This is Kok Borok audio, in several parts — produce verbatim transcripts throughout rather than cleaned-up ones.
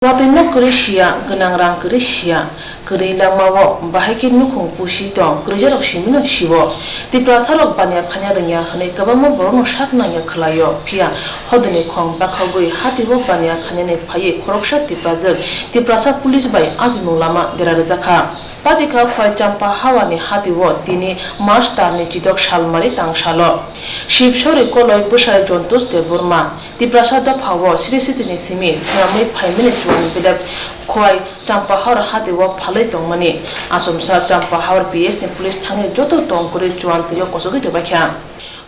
Watwi nok kwrwi siya, gwnang rang kwrwi siya, kwrwi langmao bahai khe nukhung pusi tong, kwrwijarok simino siwo. Tiprasarok baniya khaina rwngya hwnwi kwbangma borokno sak nangya khwlaio, phiya hodini khong bakhogwi hatiwo baniya khainani phaiwi khoroksa Tiprajwk Tiprasa police bai ajimung lama dera rwjakha. Patikha Khwai Champa Hawar ni hati o tini March tal ni chidok salmari tang salo Shivsori Koloi bwsai Jontus Debbarma Tiprasa dopha o Sri Siti ni simi swnamwi phaimani chuan belep Khwai Champa Hawar hati o phalwi tongmani. Achomsa Champa Hawar P S ni police thangwi joto tong kwrwi chuan twi o kochogwi rwbaikha.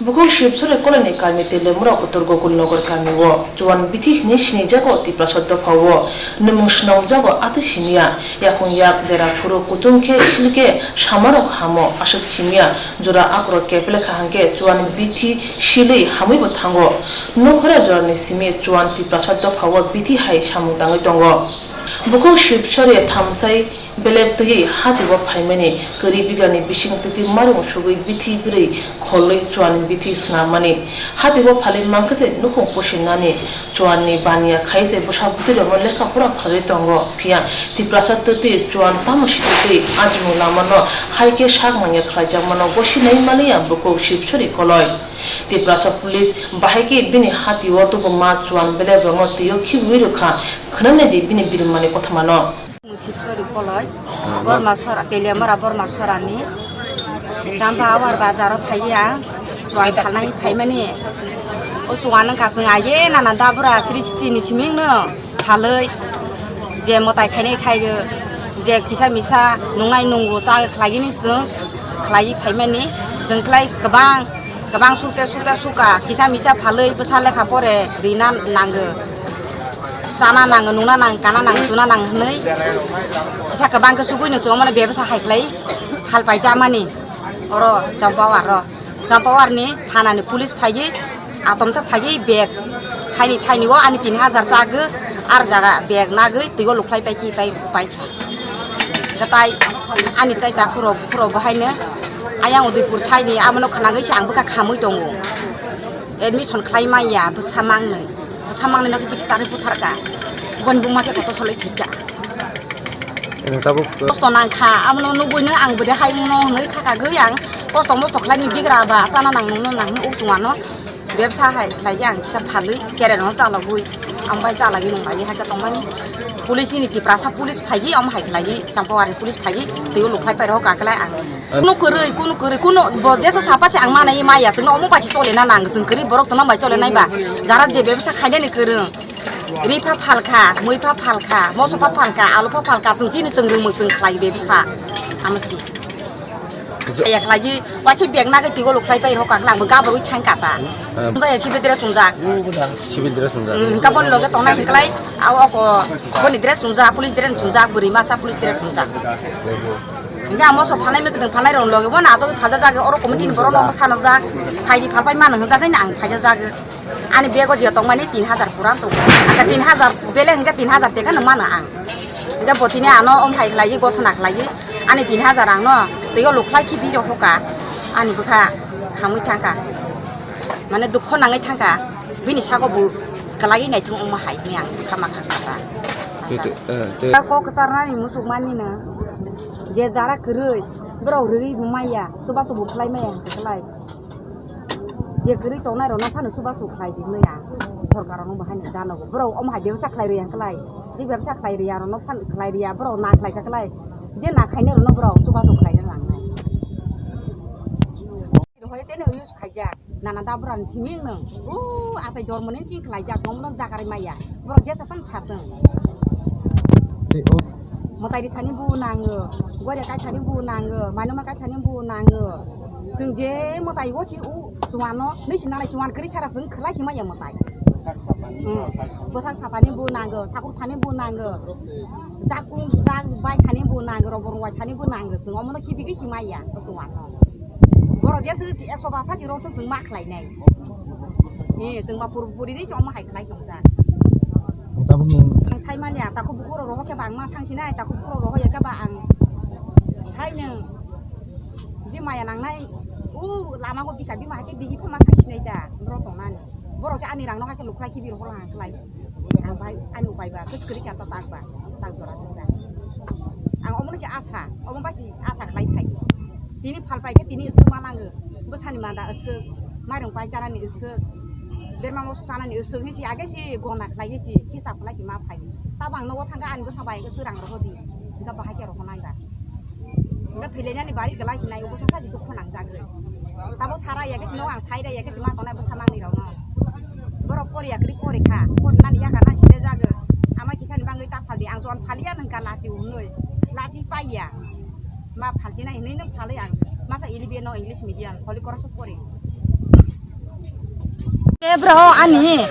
Bukhuk Shivsori Koloni kami Telemura Uttor Gokulnagar kami o chuan bithi hwnwi sinijago Tiprasa dopha o nwmung swnamjago atwi simiya, yakung yak dera phuru kutung khe silke samarok hamo aswk simiya, jora akorok kepele kha hwnkhe chuan bithi silwi hamwibo thango. Nokhora jorani simi chuan Tiprasa dopha o bithi hai samung tangwi tongo. Bukhuk Shivsori thamsai Belep twiwi hati o phaimani kwrwi bigani bising twtwi marung sugwi bithi bwrwi kholwi chuan bithi swnamani. Hati o phalwi mankhe se nukhung pusinani chuanni baniya khai se bwsa bwtwirokno lekha pora khlaiwi tongo. Phiya Tiprasa twtwi chuan tamo sititwi ajimung lamano hai khe sak manya khlaijakmano gosi nai maliya bukhuk Shivsori Koloi. Tiprasa police bahai khe bini hati o tubuma chuan beleprokno twi o khibiwi rwkha. Khwnanai di bini birimani kothomano. Shivsori Koloi, Borma Sora, Teliamura Borma Sorani, Champa Hawar bazaro phaiya, chuan phalnai phaimani. O chuan wngkha chwng aye nana dabra sristini simingno phalwi, je mwtai khainai khaigo, je kisa misa nungnai nungo cha khlaigini chwng khlaiwi phaimani, chwng khlai kwbang. Kwbang sukte sukte suka, kisa misa phalwi bwsa lekha pore rina nango, chana nango, nungna nang, kana nang, chuna nang hwnwi kisa kwbang khe sugwino chwng omono bebsa hai khlai phal paijamani. Oro Champawar ro, Champawar ni thana ni police phaigwi, atomsa phaigwi bag thaini thaini o ani tin hajar chagwi, ar jaga bag nagwi twigo lukhlai paikhi pai paikha. Gatai ani tai takhurok bukhurok bahaino ayang Udaipur saini abono khwnagwi se ang bwkha khamwi tongo. Admission khlai maya bwsa mangnwi, bwsa mangnwi no khe bwtwi charwi butharka. Boni buma khe kotor soloi thika. Tabuk kosto nangkha, abono nugwino ang bwdwi hai mano hwnwi khakagwi ang kosto mosto khlaini bigra ba chana nang nungno nang hwnwi uk chungano. Bebsa hai khlai ang kisa phalwi chereno chalogwi, ang bai chalagwi nung bai hai khe tongmani. Police ni Tiprasa police phaigwi, omo hai khlai Champawar ni police phaigwi, twigo lukhlai pai rok kaklai ang. Kunu kwrwi, kunu kwrwi, kunu bo jesa sapa se ang manai maya, chwngno omo bai se chole na nang, chwng kwrwi borok tongma bai chole nai ba. Jara je bebsa khainani kwrwng, ri pha phalkha, mui pha phalkha, moso pha phalkha, alu pha phalkha, chwng chini chwng rwngmwk chwng khlai bebsa. Amo si. Yak lagi, wachi bag nagwi twigo lukhlai pai rok kaklai ang bo gabrwi thang kata. Ah. Jaya civil dress sungjak. Civil dress sungjak. Hmm, kabon loge tongnai hwnkhlai, aw oko boni dress sungjak, police dress sungjak, bwrwi masa police dress sungjak. Hingke amo so phalnai mwkhwtwng phalnai rok loge bo na asogwi phalja jagwi oro committee ni borok no sanajak, phaidi phalpai mano hwnjak haino ang phaija jagwi. Ani bego je tongmani tin hajar puran tongo. Angkhe tin hajar bele hingke tin hajar teka no mano ang. Hingke bo tini ano om hai khlai gothona khlai ani tin hajar ang no twigo lukhlai khibi rok hoka ani bwkha khamwi thangka. Mane dukho nangwi thangka bini sago bo kwlaiwi naithung omo hai hwnwi ang kama kha kha. Tei, tei, eh, tei. Kok kwcharnani muchukmani no je jara kwrwi borok rwgwi bo maya chubachu bo khlai maya hwnkhe kwlai. Je kwrwi tongnai rokno phano chubachu khlai di hwnwi ang sorkar rokno bo haino janogo. Borok omo hai bebsa khlai rwya hwnkhe lai, je bebsa khlai rwya rokno phano khlai rwya borok na khlai kha kwlai, je na khainai rokno borok chubachu khlaina langnai. Rohoi tei no use khaijak, nana da bwrani simi wng nang. O achai jormoni ching khlaijak, tongmano jagarwi maya. Borok jesa phano satwng. Mwtai rithani bo nango, goria kaithani bo nango, mainoma kaithani bo nango. Chwng je mwtai o si o chuano, nwi si nanai chuan kwrwi sara chwng khlai si maya mwtai. Hmm. Bwsak satani bo nango, sakur thani bo nango. Jakung jak bai thani bo nango, robor wai thani bo nango. Chwng omono kibigwi si maya o chuano. Borok jesa ekso ba phachi rok chwng ma khlainai. Ni chwng ba pur puri ni chwng ma hai khlai tong jak. Tabuk nwng ang sai mani a takhuk bukhuk rok rohor khe ba ang ma thang sinai, takhuk bukhuk rok rohor ya khe ba ang hai nwng je maya nangnai u lama o bika bima hai khe bigi phano ma thang sinai da borok tong nani. Borok se ani rang no hakhe lukhlai kibi rok lang khlai. Ang bai ani upai ba kwswk kwrwi kha ta tak ba tak jora ta. Ang omo se asa, omo ba si asa khlai phai. Tini phal pai khe tini swk ma nango. Bwsani manda aswk, mairung pai chanani aswk, berma moso chanani aswk, hinsi age si gona khlai si, hisab khlai si ma phai. Tabang nogo thangkha ani bwsa bai khe swrang rohodi, hingkha bahai khe rohonai ba. Hingkha thwilainani bari kwlai si nai, bwsa sachi dukhu nangjagwi. Tabo sara ya khe si nogo ang sai raya khe si ma tongnai bwsa mangni rokno. Borok poriya kwrwi pori kha, porinani yakarna sile jagwi. Ama kisani bangwi ta phaldi, ang jon phaliya nungkha lachi hwnwi, lachi paiya. Ma phalchinai hinwi nwng phalwi ang masa eleven no English medium Holy Cross o pori. Te bro ani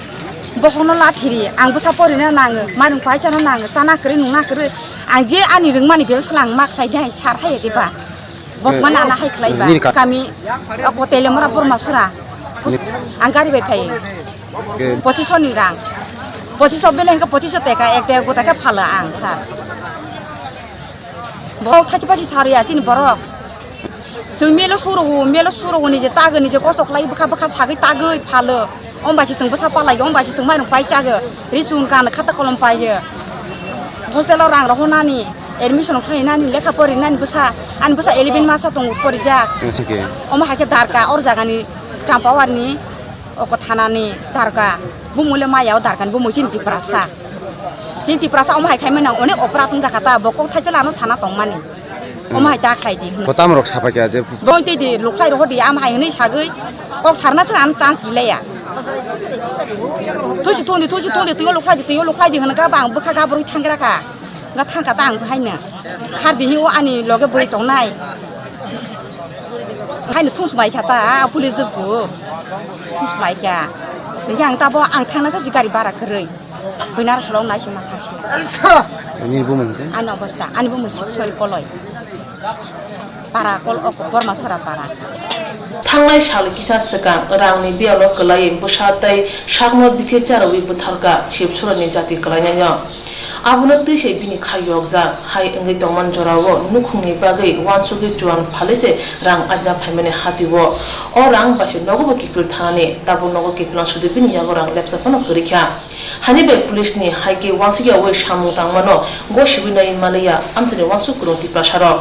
bohokno lathiri ang bwsa porina nango, mairung paisano nango, chana kwrwi nungna kwrwi. Ang je ani rwngmani bebswla ang ma khlai di hai sar hai diba. Bokmani ana hai khlai ba. Nini ka- Kami o Telemora Burmasura. Ni- Ang gari bai phai. Ke- Pochiso ni rang. Pochiso bele hingke pochiso teka ek teka gota khe phalo ang sar. Borok thachi pachi sariya chini borok. Chwng melo surogo, melo surogo nije tago nije kosto khlai bwkha bwkha sagwi tagwi phalo. Ombaisi chwng bwsa palai, ombaisi chwng mairung pai chago. Ri chwng kan khata kolom paio. Hostel o rang rohonani, admission khlainani, lekha porinani bwsa, ani bwsa eleven masa tongo porijak. Ngasike. Omo haikhe darka or jagani Champawar ni. Oko thanani darka, bumui le maya o darkani bumui chini Tiprasa. Chini Tiprasa omo hai khaimani ang onek operat wngjakha ta, bo kok thaichala ano sana tongmani. Omo hai ta khlai di hwnwi. Kotam rok sapai kha je. Bo tei di lukhlai rohor di, am hai hwnwi sagwi kok sarna se ano chance rilaiya. Thusi thungdi, thusi thungdi, twiyo lukhlai di, twiyo lukhlai di hwnka ba ang bwkha gabrwi thangra kha. Wngkha thangkha ta ang bohaino. Khar bini o ani loge bwrwi tongnai. Haino thungsmai kha ta, a police jwk bo. Thungsmai kha. Hingke ang tabo ang thangna sa si gari bara kwrwi. Buinara solo nai si ma thang si. Ani bumung khe? Ani obosta, ani bumung si sori koloi. Para kol ok Borma sora para. Thangnai sal kisa swkang rangni biyalo kwlaiwi bwsa tei sakno bithi charwi bwtharkha Shivsurani jati kwlainani. Abono twi se bini kha yokjak hai wngwi tongmani jorao nukhungni bagwi uansugwi chuan phalwi se rang ajina phaimani hatio. O rang bai se nogo bo kiphil thanani, tabuk nogo kiphilno sudi bini yago rang lepsa phano kwrwi kha. Hani bai police ni hai khe uansukyawi samung tangmano gosiwi nai manliya amchaini uansuk kwrwng Tiprasarok.